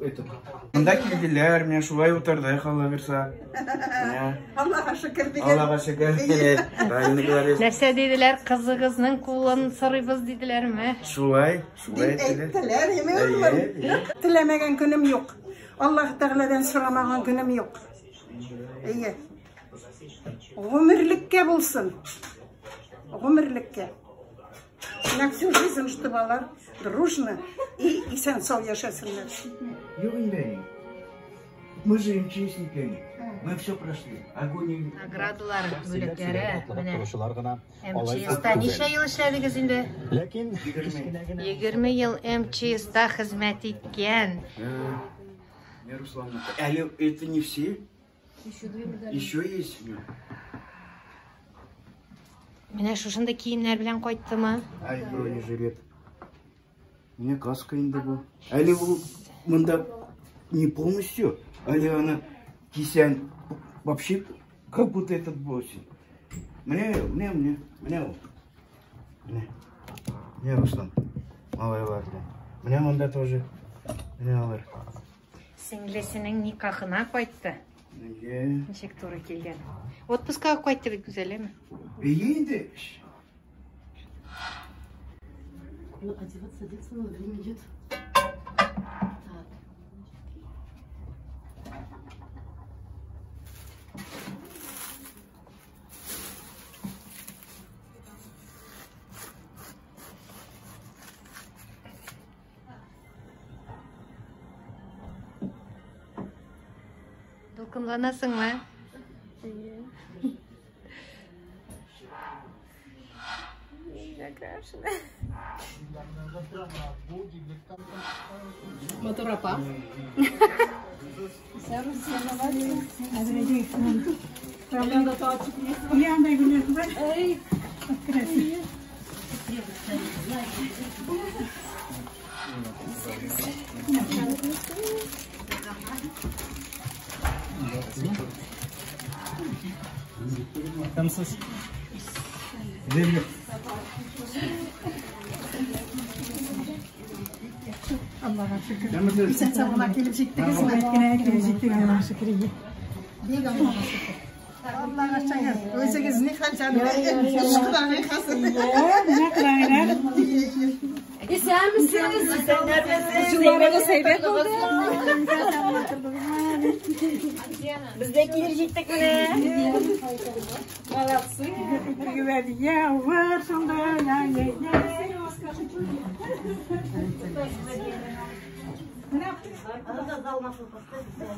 Этот. Монда килделәр, менә шулай утырдык, Алла бирса. Менә. Аллага шөкер дигән. Аллага шөкер. Правильно говоришь. Нәрсә диделәр? Кызыгызның кулын сорыйбыз диделәрме? Шулай, шулай Дип әйттеләр. әйттеләр, яме Әйе, улым. әйе. Теләмәгән көнем юк. Аллаһ Тәгаләдән сорамаган көнем юк. Әйе. Гомерлеккә булсын. Гомерлеккә. На всю жизнь, чтобы алар дружно и исән-сау яшәсеннәр. Юк инде. Мы же МЧСниками. Мы все прошли. Огонь и Наградалар, бүләкләре. Менә Торучылар гына алай күп МЧСта түгел. ничә ел эшләдегез инде? Ләкин кечкенә генә 20 ел МЧСта хезмәт иткән. Не, Руслан, әле это не все. Еще есть. Менә шушында киемнәр белән кайттымы? Ай, бронежилет. Менә каска инде бу. Әле бу монда не полностью, әле аны кисән вообще как будто этот бросит. Менә, менә, менә, менә ул. Менә. Менә Руслан. Малайлар белән. Менә монда тоже. Менә алар. Сеңлесенең никахына кайтты. Әйе. Ничек туры килгән. Отпускага кайтты бит Гүзәл, әме? Әйе инде. Ну, одеваться, одеться надо, время идет. Так. Дулкынланасыңмы? Матур апа. Аллага шөкер. Исән-сау гына килеп җиттегезме? Кенә килеп җиттек, Аллага шөкер. Бик Аллага шөкер. Аллага шөкер. Үзегез ни хәл җаным? Шөкер хәзер. Менә кырайрак. Исәнмесез. Юлларыгыз әйбәт булды. Без дә килеп җиттек менә. Молодцы. Я var шунда, я, я, я.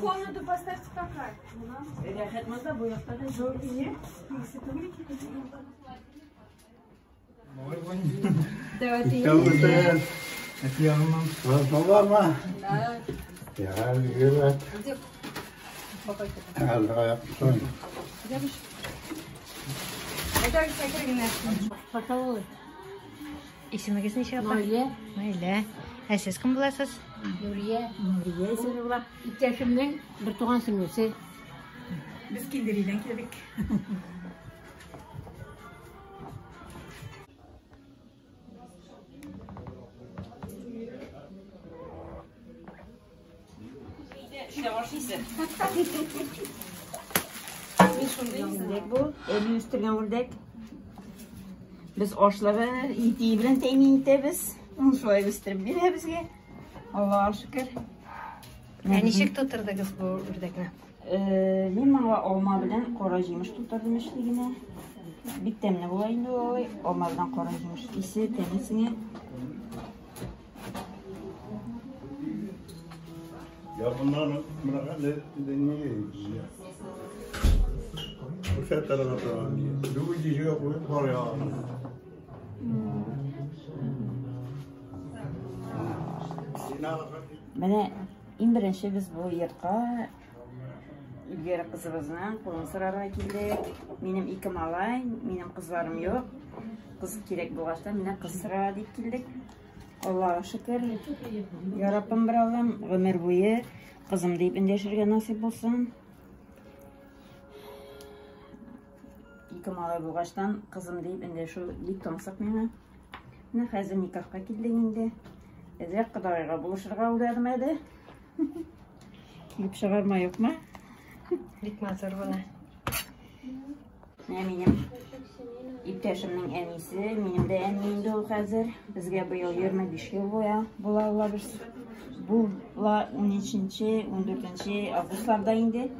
Комнату поставьте пока. Рәхәт монда бу якта да зур. Давайте. Var mı? Ya evet. Allah'a yapsın. Исемегез ничә апа? Наилә. Наилә. Ә сез кем буласыз? Нурия. Нурия исемле була. Иптәшемнең бер туган сеңлесе. Без Киндеридән килдек. Үрдәк бу, әби үстергән үрдәк. Без ашлыгы, ите белән тәэмин итәбез. Ул шулай үстереп бирә безгә. Аллаһка шөкер. Ә ничек тутырдыгыз бу үрдәкне? Мин моңа алма белән кара җимеш тутырдым эчлегенә. Бик тәмле була инде ул алай. Алма белән кара җимеш исе, тәме сеңә. Ya bunlar bırakan ne niye ya? Bu setlere falan diye. Bu dişi koyup var ya. Менә иң беренче без бу йортка Илгәрә кызыбызның кулын сорарга килдек. Минем ике малай, минем кызларым юк. Кыз кирәк булгач та менә кыз сорарга дип килдек. Аллаһка шөкер. Я Раббым, бер Аллам, гомер буе кызым дип эндәшергә насыйп булсын. Ике малай булгачтан кызым дип эндәшү бик тансык миңа. Менә хәзер никахка килдек инде. Әзрәк кодагыйга булышырга уйладым әле. Килеп чыгарма юкмы? Бик матур була. Менә минем иптәшемнең әнисе, минем дә әни инде ул хәзер. Безгә быел 25 ел буя була алабыз. Була 13-нче, 14-нче августларда инде.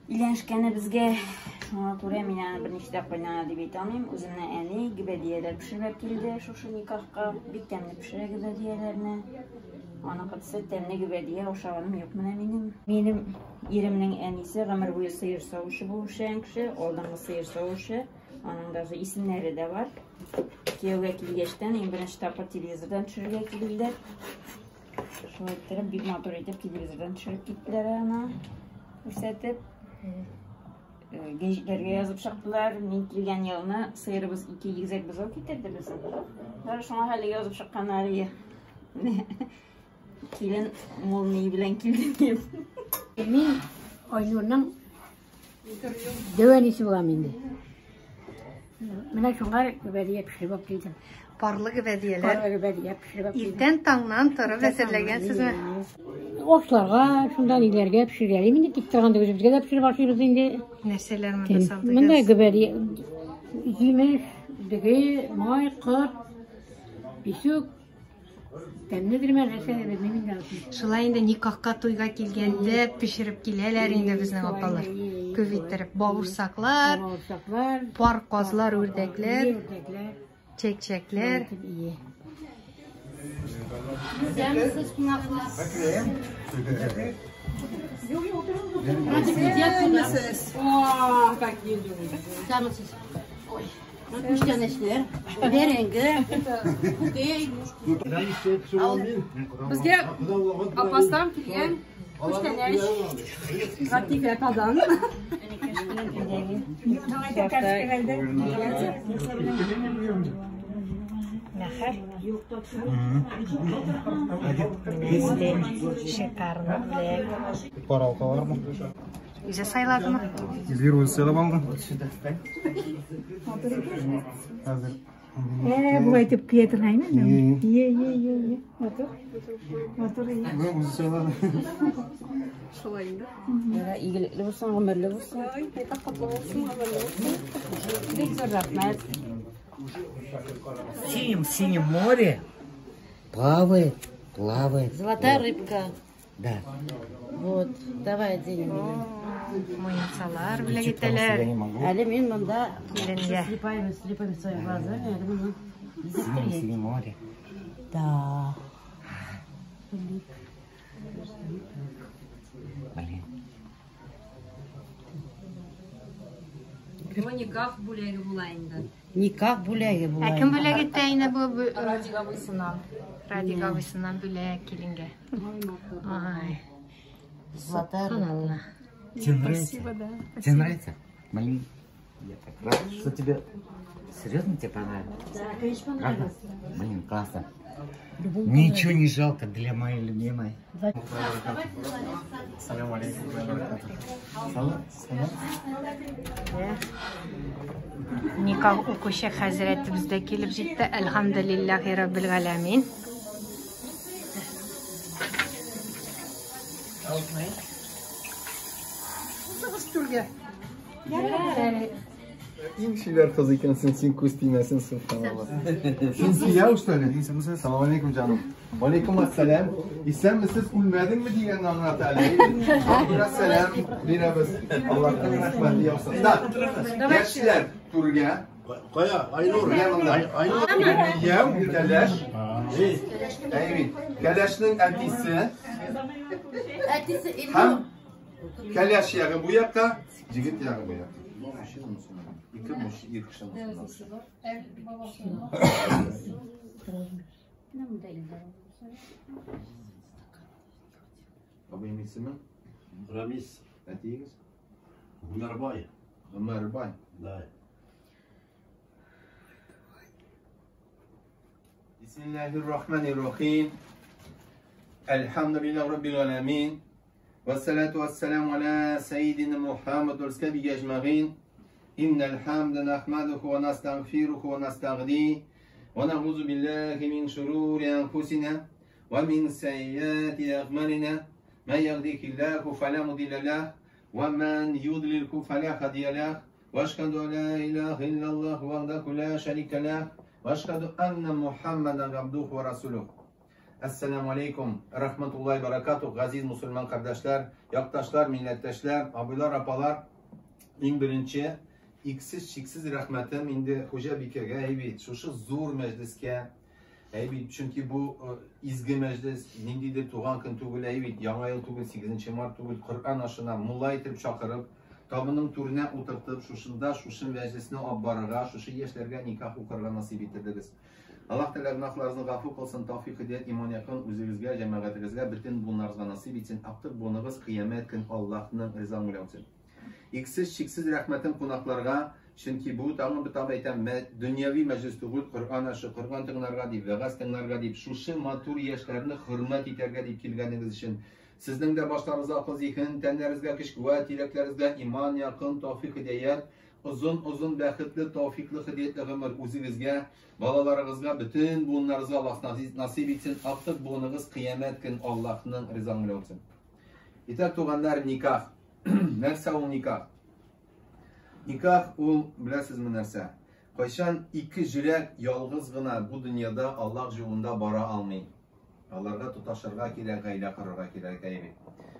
Өйләнешкәне безгә. Шуңа күрә мин аны берничә дә кайнана дип әйтә алмыйм. Үземнең әни гөбәдияләр пешереп килде шушы никахка. Бик тәмле пешерә гөбәдияләрне. Аныкы төсле тәмле гөбәдия ашаганым юк менә минем. Минем иремнең әнисе гомер буе сыер савучы булып эшләгән кеше, алдынгы сыер савучы. Аның даже исемнәре дә бар. Кияүгә килгәчтән иң беренче тапкыр телевизордан төшерергә килделәр. Шулай иттереп, бик матур итеп телевизордан төшереп киттеләр аны, күрсәтеп. Гәҗитләргә язып чыктылар. Мин килгән елны сыерыбыз ике игезәк бозау китерде безнең. Даже шуңа хәле язып чыкканнар ие. Килен мул ни белән килде дип. Мин Айнурның дәү әнисе булам инде. Менә шуңа гөбәдия пешереп алып килдем. Парлы гөбәдияләр. Парлы гөбәдия пешереп алып килдем. Иртән таңнан торып әзерләгәнсезме? Ашларга, шунда ниләргә пешергәлим инде, тик торганда үзебезгә дә пешереп ашыйбыз инде. Нәрсәләр монда салдыгыз? Монда гөбәдия, җимеш, дөге, май, корт, песок. Тәмледерме, нәрсәдер белмим инде анысын. Шулай инде никахка туйга килгәндә пешереп киләләр инде безнең апалар. Күп иттереп бавырсаклар, Бавырсаклар, пар казлар, үрдәкләр, үрдәкләр, чәкчәкләр. Ие. О, какие люди. Күчтәнәчләр, бәрәңге, күкәй. Безгә апастан килгән күчтәнәч. Гатифә Казан. Нәхәр. Шикарно бүләк. Пар алка бармы? Үзе сайладымы? Эльвира үзе сайлап алды. Хәзер. Болай итеп кия торган инде. Е, е, е, е. Матур. Матур. Бу үзе сайлады. Шулай инде. Яра, игелекле булсын, гомерле булсын. Ай, бәхетле булсын, гомерле булсын. Бик зур рәхмәт. В синем-синем море плавает, плавает. Золотая рыбка. Да. Вот, давай оденем меня. Муенсалар бүләк итәләр. Әле мин монда Киленгә. слепаем, слепаем своими глазами, әле моны В синем-синем море. Да. Блин. Бу никах бүләге була инде. Никах бүләге була. Ә кем бүләк итә инде бу? Радик абыйсыннан. Радик абыйсыннан бүләк киленгә. Ай. Золотая рыбка. Тебе нравится? Тебе нравится? Блин, я так рад, что тебе... Серьезно тебе понравилось? Да, конечно, понравилось. Блин, классно. Ничего не жалко для моей любимой. Салам алейкум. Салам, салам. Никах укучы хәзрәтебез дә килеп җитте. Әлхәмдүлилләһи раббил галәмин. Иң чибәр кыз икәнсең, син күз тимәсен, субханалла. Син кияү, что ли? Салам алейкум, җаным. Алейкум ассалам. Исәнмесез, үлмәдеңме дигәнне аңлата әле. Ассалам бирәбез. Аллаһның рәхмәте яусын. Так, яшьләр түргә. Кая, Айнур. Менә монда. Айнур. Кияү, кәләш. Әйе, кәләшнең әтисе. Әтисе Һәм кәләш ягы бу якка, җегет ягы бу якка. Ике муж, ир кеше мусульман. Абыем исеме? Рамис. Әтиегез? Гумербай. Гомәрбай. Да. Бисмиллахир-рахманир-рахим. Әлхәмдүлилләһи раббил галәмин. Вассалату вассаламу аля саййидина Мухаммад ва асхабиһи аҗмәгыйн. Иннал хамда нахмадуху ва настагъфируху ва настагъди. Ва нәгузу биллахи мин шурури анфусина ва мин саййати агъмалина. Ман яхдихиллаху фала мудилля лах ва ман юдлилху фала хадия лах. Ва ашхаду ан ла илаха иллаллах вахдаху ла шарика лах ва ашхаду анна Мухаммадан абдуху ва расулух. Әссәламу алейкум, рахматуллаһи баракатух, газиз мусульман кардәшләр, якташлар, милләттәшләр, абыйлар, апалар. Иң беренче, иксез-чиксез рәхмәтем инде хуҗабикәгә, әй бит, шушы зур мәҗлескә, әй бит, чөнки бу изге мәҗлес, ниндидер туган көн түгел, әй бит, яңа ел түгел, 8 март түгел, Коръән ашына мулла итеп чакырып, табының түренә утыртып, шушында шушы мәҗлесне алып барырга, шушы яшьләргә никах укырга насыйп иттердегез. Аллаһ Тәгалә гөнаһларыгызны гафу кылсын, тәүфик, һидәят, иман якын үзегезгә, җәмәгатегезгә, бөтен буыннарыгызга насыйп итсен. Актык буыныгыз кыямәт көн Аллаһның ризалыгы белән үтсен. Иксез-чиксез рәхмәтем кунакларга, чөнки бу тагын бер тапкыр әйтәм, дөньяви мәҗлес түгел, Коръән ашы, Коръән тыңларга дип, вәгазь тыңларга дип, шушы матур яшьләрне хөрмәт итәргә дип килгәнегез өчен. Сезнең дә башларыгызга акыл, зиһен, тәннәрегезгә көч-куәт, йөрәкләрегезгә иман, якын, тәүфик, һидәят, озын-озын бәхетле, тәүфикле, һидәятле гомер үзегезгә, балаларыгызга, бөтен буыннарыгызга Аллаһ насыйп итсен. Актык буыныгыз кыямәт көн Аллаһның ризалыгы белән үтсен. Итак, туганнар, никах. Нәрсә ул никах? Никах ул, беләсезме нәрсә? Кайчан ике җөрәк ялгыз гына бу дөньяда Аллаһ юлында бара алмый. Аларга тоташырга кирәк, гаилә корырга кирәк, әйе.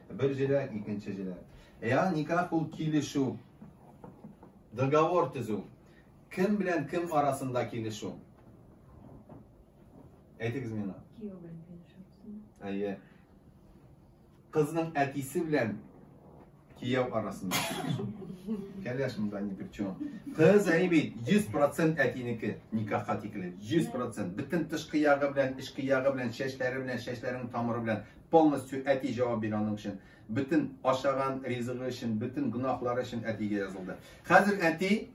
Бер җөрәк, икенче җөрәк. Я никах ул килешү. Договор төзү. Кем белән кем арасында килешү? Әйтегез миңа. Кияү белән килешү. Әйе. Кызның әтисе белән кияү арасында килешү. Кәләш монда ни при чем. Кыз әй бит 100% әтинеке никахка тикле. 100%. Бөтен тышкы ягы белән, эчке ягы белән, чәчләре белән, чәчләренең тамыры белән полностью әти җавап бирә аның өчен. Бөтен ашаган ризыгы өчен, бөтен гөнаһлары өчен әтигә язылды. Хәзер әти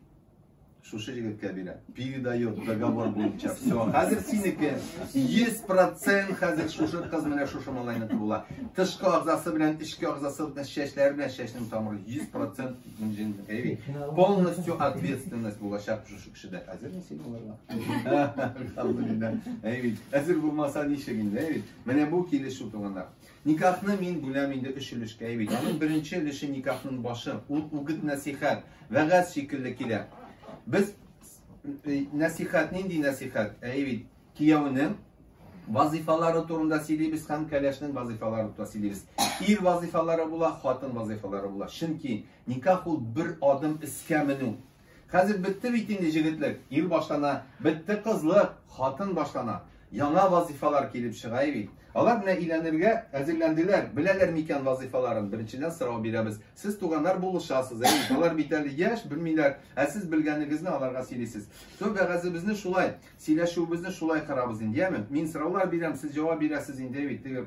шушы егеткә бирә. Передает договор буенча. Все. Хәзер синеке 100% хәзер шушы кыз менә шушы малайныкы була. Тышкы агзасы белән, эчке агзасы белән, чәчләре белән, чәчнең тамыры 100% әйби. Полностью ответственность булачак шушы кешедә. Әзерме син аларга? Алхамдулилла. Әйби. Әзер булмаса ничек инде, әйби. Менә бу килешү, туганнар. Никахны мин бүләм инде өч өлешкә, әйби. Аның беренче өлеше никахның башы, ул үгет нәсихәт, вәгазь шикелле килә. Без нәсихәт, нинди нәсихәт? Әйби, кияүнең вазифалары турында сөйлибез һәм кәләшнең вазифалары турында сөйлибез. Ир вазифалары була, хатын вазифалары була. Чөнки никах ул бер адым өскә менү. Хәзер бетте бит инде җегетлек, ир башлана, бетте кызлык, хатын башлана. Яңа вазифалар килеп чыга бит. Алар менә өйләнергә әзерләнделәр, беләләр микән вазифаларын? Беренчедән сорау бирәбез. Сез туганнар булышасыз, әйе, алар бит әле яшь, белмиләр, ә сез белгәнегезне аларга сөйлисез. Со вәгазебезне шулай, сөйләшүебезне шулай корабыз инде, яме? Мин сораулар бирәм, сез җавап бирәсез инде бит. Теге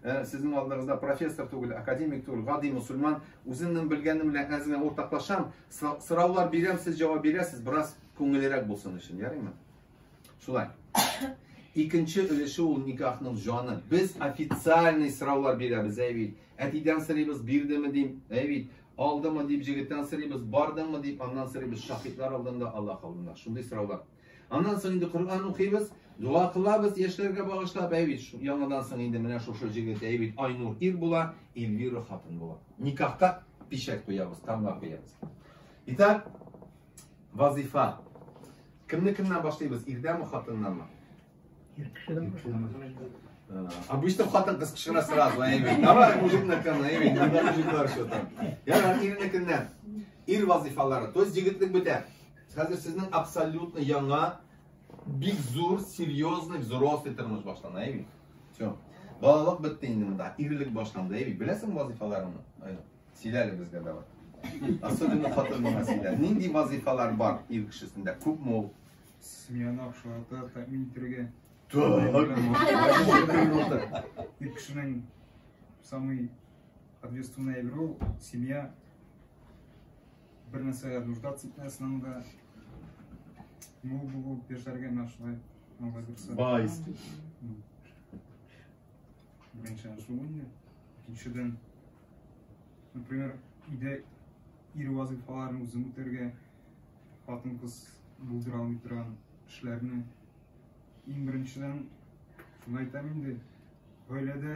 сезнең алдыгызда профессор түгел, академик түгел, гади мусульман, үземнең белгәнем белән әз генә уртаклашам. Сораулар бирәм, сез җавап бирәсез, бераз күңеллерәк булсын өчен, ярыймы? Шулай. Икенче өлеше ул никахның җаны. Без официальный сораулар бирәбез, әй бит. Әтидән сорыйбыз, бирдеме дим, әй бит. Алдымы дип, җегеттән сорыйбыз, бардыңмы дип, аннан сорыйбыз, шаһитлар алдында, Аллаһ алдында. Шундый сораулар. Аннан соң инде Коръән укыйбыз, дуа кылабыз яшьләргә багышлап, әй бит. Яңадан соң инде менә шушы җегет, әй бит, Айнур ир була, Эльвира хатын була. Никахка печать куябыз, тамга куябыз. Итак, вазифа. Кемне кемнән башлыйбыз? Ирдәнме, хатыннанмы? Обычно хатын-кыз кычкыра сразу, әй бит. Давай мужикныкын, әй бит, анда мужиклар что там. Ярар, ирнекеннән. Ир вазифалары, то есть егетлек бетә. Хәзер сезнең абсолютно яңа, бик зур, серьезный, взрослый тормыш башлана, әй бит. Все. Балалык бетте инде монда, ирлек башланды, әй бит. Беләсең вазифаларыңны? Айнур, сөйлә әле безгә давай. Особенно хатын миңа сөйлә. Нинди вазифалар бар ир кешесендә? Күпме ул? Семьяны акчалата тәэмин итәргә. Так. Ир кешенең самый ответственный әйбер ул семья. Бер нәрсәгә нуждаться итмәсен анда. Мул булып яшәргә менә шулай Алла бирсә. Байский. Беренчедән шул инде. Икенчедән, например, өйдә ир вазифаларын үзен үтәргә, хатын-кыз булдыра алмый торган эшләрне. Иң беренчедән шуны әйтәм инде, гаиләдә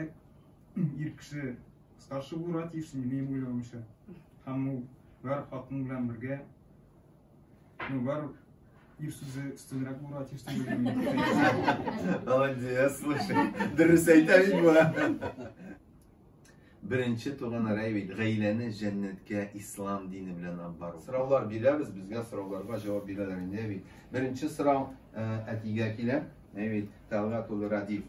ир кеше старше булырга тиеш, минем уйлавымча. Һәм ул бар хатын белән бергә, ну, бар ир сүзе өстенрәк булырга тиеш дип уйлыйм. Молодец, слушай. Дөрес әйтә бит бу. Беренче туган рәй бит гаиләне җәннәткә ислам дине белән алып бару. Сораулар бирәбез, безгә сорауларга җавап бирәләр инде бит. Беренче сорау әтигә килә, бит, Талгат улы Радиф.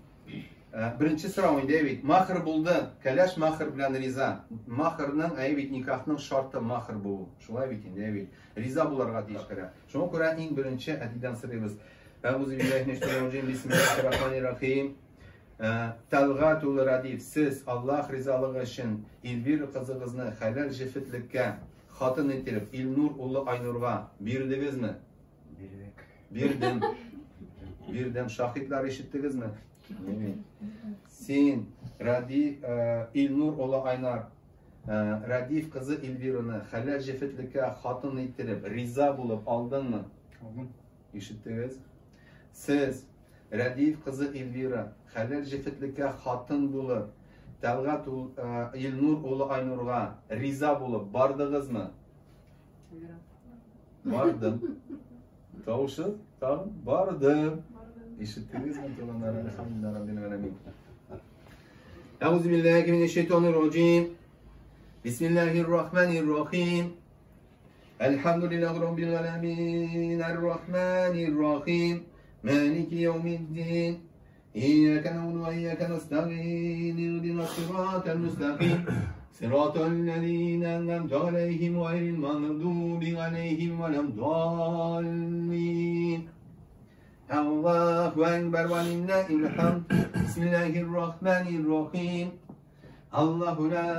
Беренче сорау инде бит, махр булды, кәләш махр белән риза. Махрның, әй бит, никахның шарты махр булу. Шулай бит инде бит. Риза булырга тиеш керә. Шуңа күрә иң беренче әтидән сорыйбыз. Әгъузу биллаһи минәш шайтанир раҗим. Бисмиллаһир рахманир рахим. Талгат улы Радиф, сез Аллаһ ризалыгы өчен Эльвира кызыгызны хәләл җефетлеккә хатын итеп Илнур улы Айнурга бирдегезме? Бирдек. Бирдем. Бирдем. Шаһитлар ишеттегезме? Син, Ради, Илнур улы Айнар, Радиф кызы Эльвираны хәләл җефетлеккә хатын иттереп, риза булып алдыңмы? Алдым. Ишеттегез? Сез, Рәдиев кызы Эльвира, хәләл җефетлеккә хатын булып, Тәлгать ул, Илнур улы Айнурга риза булып бардыгызмы? Бардым. Тавышы тагын бардым. Ишеттегезме, туганнар? Әлхәмдүлилләһ раббил галәмин. Әгъузу биллаһи минәш шайтанир раҗим. Бисмиллаһир рахманир рахим. Әлхәмдүлилләһи раббил галәмин. Ар-рахманир рахим. Малики яумиддин. إياك نعبد وإياك نستعين اهدنا الصراط المستقيم صراط الذين أنعمت عليهم غير المغضوب عليهم ولا الضالين الله أكبر ولله الحمد بسم الله الرحمن الرحيم الله لا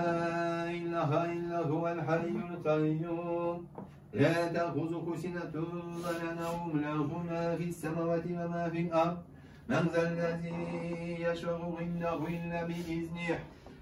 إله إلا هو الحي القيوم لا تأخذه سنة ولا نوم له ما في السماوات وما في الأرض من ذا الذي يشفع عنده إلا بإذنه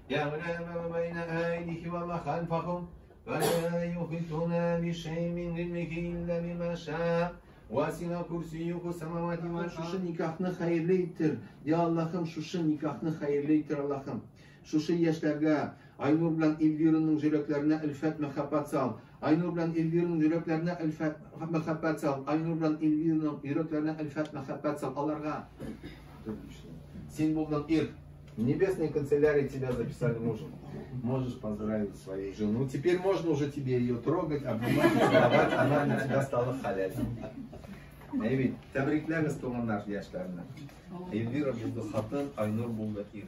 يعلم ما بين أيديهم وما خلفهم ولا يحيطون بشيء من علمه إلا بما شاء وسع كرسيه السماوات والأرض. Шушы никахны хәерле итер. Я Аллаһым, шушы никахны хәерле итер, Аллаһым. Шушы яшьләргә, Айнур белән Эльвираның йөрәкләренә өлфәт мәхәббәт сал. Айнур белән Эльвираның йөрәкләренә өлфәт мәхәббәт сал. Айнур белән Эльвираның йөрәкләренә өлфәт мәхәббәт сал. Аларга син булдың ир. В небесной канцелярии тебя записали мужем. Можешь поздравить свою жену. Теперь можно уже тебе ее трогать, обнимать, целовать. Она для тебя стала халяль. Әйбит, тәбрикләгез туганнар яшьләрне. Эльвира булды хатын, Айнур булды ир.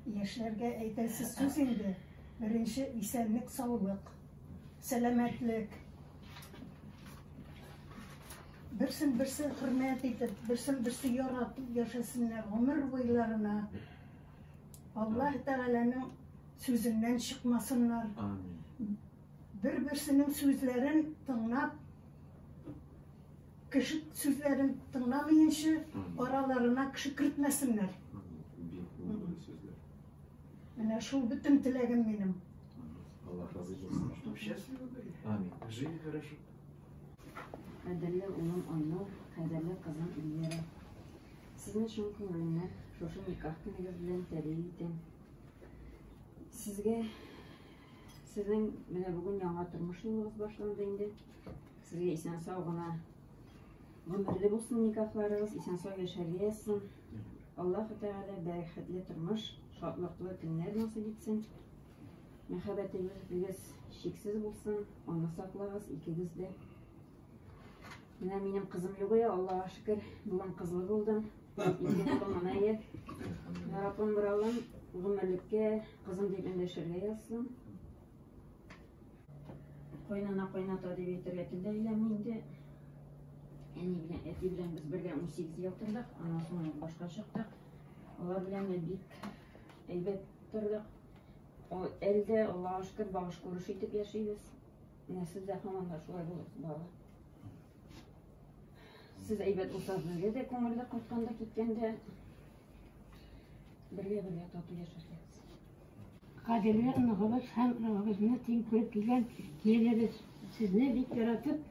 Яшьләргә әйтәсе сүз инде. Беренче исәнлек, саулык, сәламәтлек. Берсен берсе хөрмәт итеп, берсен берсе яратып яшәсеннәр гомер буйларына. Аллаһ Тәгаләнең сүзеннән чыкмасыннар. Бер-берсенең сүзләрен тыңлап, кеше сүзләрен тыңламыйынча араларына кеше кертмәсеннәр. Менә шул бөтен теләгем минем. Аллаһ разый булсын. Чтоб счастливы были. Амин. Жили хорошо. Кадерле улым Айнур, кадерле кызым Эльвира. Сезне чын күңелемнән шушы никах көнегез белән тәбрик итәм. Сезгә сезнең менә бүген яңа тормыш юлыгыз башланды инде. Сезгә исән-сау гына гомерле булсын никахларыгыз, исән-сау яшәргә язсын. Аллаһ Тәгалә бәрәкәтле тормыш, шатлыклы көннәр насыйп итсен. Мәхәббәтегез чиксез булсын, аны саклагыз икегез дә. Менә минем кызым юк я, Аллаһка шөкер, бүген кызлы булдым. Ике улым ана ел. Раббым бералым, гомерлеккә кызым дип эндәшергә язсын. Кайнана кайната дип әйтергә тел дә әйләнми инде. Әни белән әти белән без бергә 18 ел тордык, аннан соң башка чыктык. Алар белән дә бик әйбәт тордык. Әле дә Аллаһка шөкер, багыш күреш итеп яшибез. Менә сез дә һаман да шулай булыгыз, бала. Сез әйбәт булсагыз, безгә дә күңелле кайтканда, киткәндә бергә-бергә тату яшәргә. Кадерле оныгыбыз һәм оныгыбызны тиң күреп килгән киленебез, сезне бик яратып,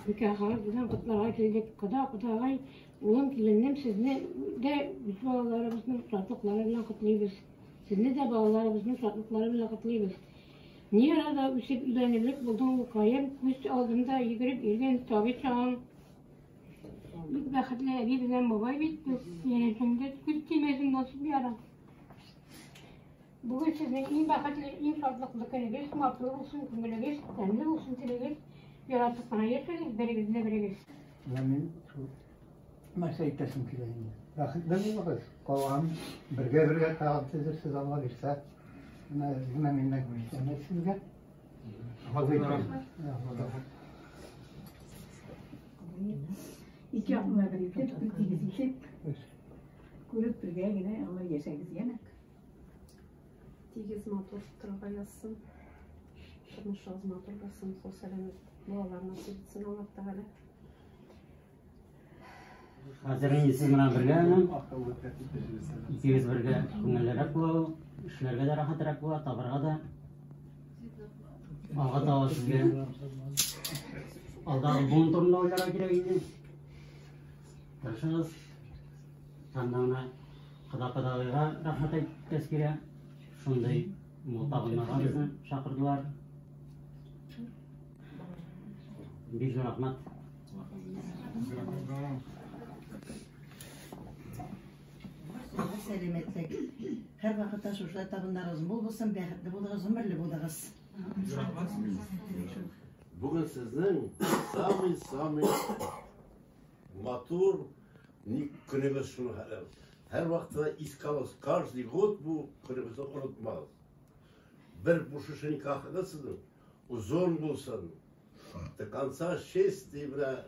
Никахыгыз белән котларга килдек. Кода, кодагый, улым, киленем, сезне дә үз балаларыбызның шатлыклары белән котлыйбыз. Сезне дә балаларыбызның шатлыклары белән котлыйбыз. Ни арада үсеп өйләнерлек булдың, улкаем, күз алдында йөгереп йөргән сабый чагың. Бик бәхетле әби белән бабай бит без. Янәшәңдә күз тимәсен насыйп ярым. Бүген сезнең иң бәхетле, иң шатлыклы көнегез, матур булсын күңелегез, тәмле булсын телегез, яратып кына яшәгез берегезне берегез. Менә мин шул нәрсә әйтәсем килә инде. Бәхетле булыгыз, калган бергә-бергә тагын төзерсез Алла бирсә. Менә генә миннән күчтәнәч сезгә. Ике якны бер итеп, бер тигез итеп, күреп бергә генә гомер яшәгез, яме? Тигез матур торырга язсын. Тормышыгыз матур булсын, сау сәламәт балалар насыйп итсен Аллаһ Тәгалә. Хәзер инде сез менә бергә икегез бергә күңеллерәк була ул, эшләргә дә рәхәтрәк була, табырга да. Алга таба сезгә алдагы буын турында уйларга кирәк инде. Тырышыгыз. Анда менә кода-кодагыйга рәхмәт әйтәсе килә. Шундый мул табыннарга безне чакырдылар. Бик зур рәхмәт. Сәламәтлек. Һәр вакытта шушылай табыннарыгыз мул булсын, бәхетле булыгыз, гомерле булыгыз. Бүген сезнең самый-самый матур ник көнегез шуны хәләл. Һәр вакытта искә алыгыз, каждый год бу көнегезне онытмагыз. Бер бу шушы никахыгыз сезнең озын булсын. До конца чести менә,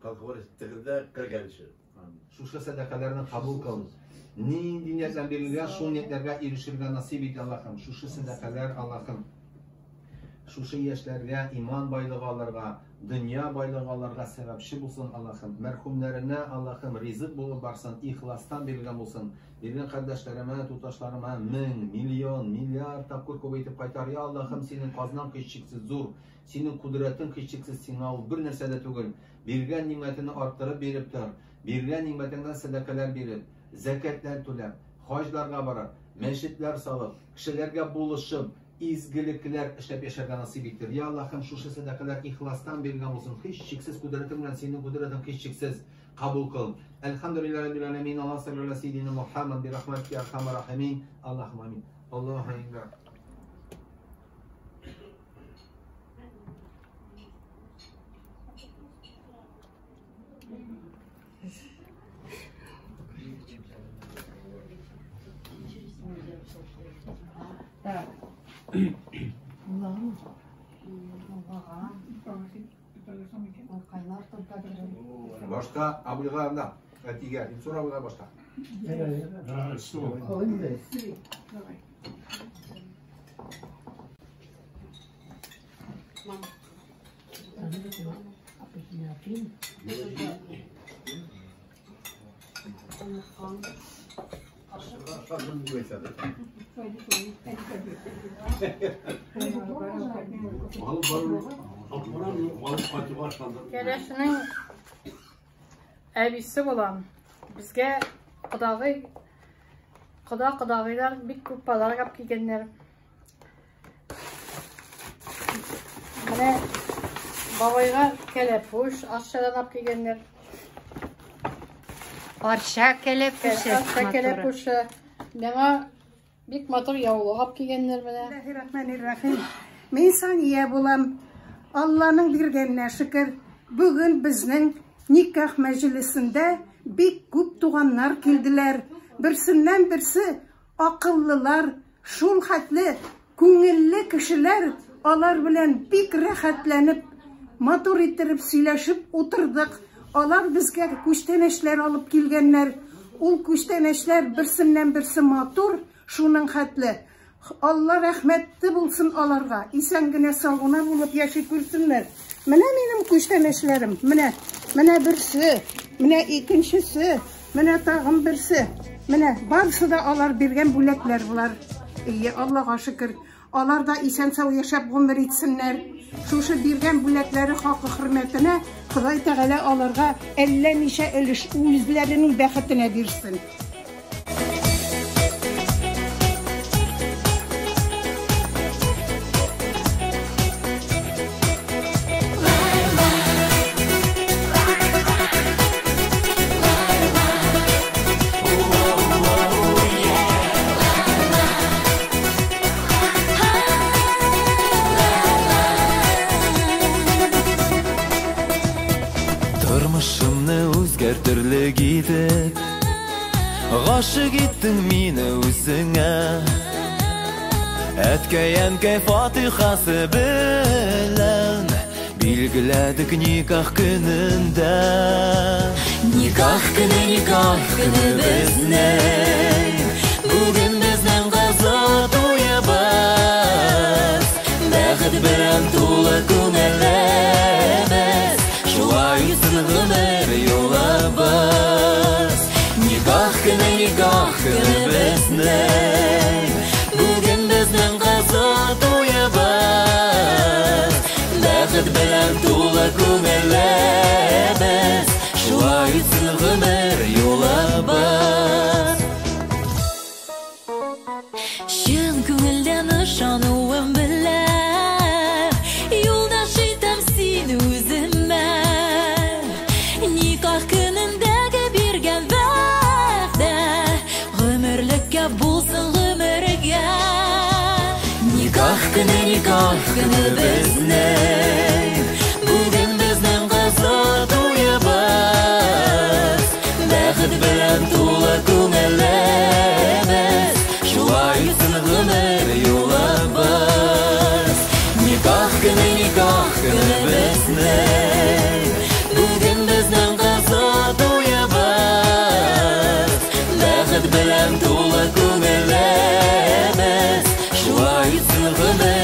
как говорится, тегендә кергәнче. Шушы сәдакаларны кабул кыл. Нинди ниятләр бирелгән, шул ниятләргә ирешергә насыйп ит, Аллаһым. Шушы сәдакалар, Аллаһым, шушы яшьләргә иман байлыгы алырга, дөнья байлыгы алырга сәбәпче булсын, Аллаһым. Мәрхүмнәренә, Аллаһым, ризык булып барсын, ихластан бирелгән булсын. Биргән кардәшләремә, туташларыма мең, миллион, миллиард тапкыр күбәйтеп кайтар. Я Аллаһым, синең казнаң һичшиксез зур, синең кодрәтең һичшиксез, сиңа ул бер нәрсә дә түгел. Биргән нимәтеңне арттырып биреп тор. Биргән нимәтеңнән сәдакалар биреп, зәкятләр түләп, хаҗларга барып, мәчетләр салып, кешеләргә булышып, изгелекләр эшләп яшәргә насыйп иттер. Я Аллаһым, шушы сәдакалар ихластан бирелгән булсын. Һичшиксез кодрәтең белән, синең кодрәтең һичшиксез кабул кыл. Әлхәмдүлилләһи раббил галәмин. Аллаһ салли аля сейдина Мухаммад би рахматика я архамар рахимин. Аллаһумма амин. Аллаһу акбар. Так. Башка абыйга анда, әтигә, Илсур абыйга башка. Кәләшнең әбисе булам. Безгә кодагый, кода кодагыйлар бик күп подарок алып килгәннәр. Менә бабайга кәләпүш Арчадан алып килгәннәр. Арча кәләпүше. Арча кәләпүше. Миңа бик матур яулык алып килгәннәр менә. Бисмиллаһир-рахманир-рахим. Мин Сания булам. Алланың биргәненә шөкер. Бүген безнең никах мәҗлесендә бик күп туганнар килделәр. Берсеннән берсе акыллылар, шул хәтле күңелле кешеләр, алар белән бик рәхәтләнеп, матур иттереп сөйләшеп утырдык. Алар безгә күчтәнәчләр алып килгәннәр. Ул күчтәнәчләр берсеннән берсе матур, шуның хәтле. Алла рәхмәте булсын аларга. Исән генә сау гына булып яши күрсеннәр. Менә минем күчтәнәчләрем. Менә, менә берсе, менә икенчесе, менә тагын берсе. Менә барысы да алар биргән бүләкләр болар. Ие, Аллага шөкер. Алар да исән-сау яшәп гомер итсеннәр. Шушы биргән бүләкләре хакы хөрмәтенә Ходай Тәгалә аларга әллә ничә өлеш үзләренең бәхетенә бирсен. Тормышымны үзгәртерлек итеп Гашык иттең мине үзеңә. Әткәй-әнкәй фатихасы белән Билгеләдек никах көнендә. Никах көне, никах көне безнең. Бүген безнең кызыл туебыз. Бәхет белән тулы күңелебез. Шулай үтсен гомер юлыбыз. Никах көне, никах көне безнең. Бүген безнең кызыл туебыз. Бәхет белән тулы күңелебез. Шулай үтсен гомер юлыбыз. Чын күңелдән ышануым белән юлдаш итәм сине үземә. Никах көнендәге биргән вәгъдә гомерлеккә булсын гомергә. Никах көне, никах көне безнең. Бүген безнең кызыл туебыз. Бәхет белән тулы күңелебез. Шулай үтсен гомер юлыбыз. Никах көне, никах көне безнең. Бүген безнең кызыл туебыз. Бәхет белән тулы күңелебез. Шулай үтсен гомер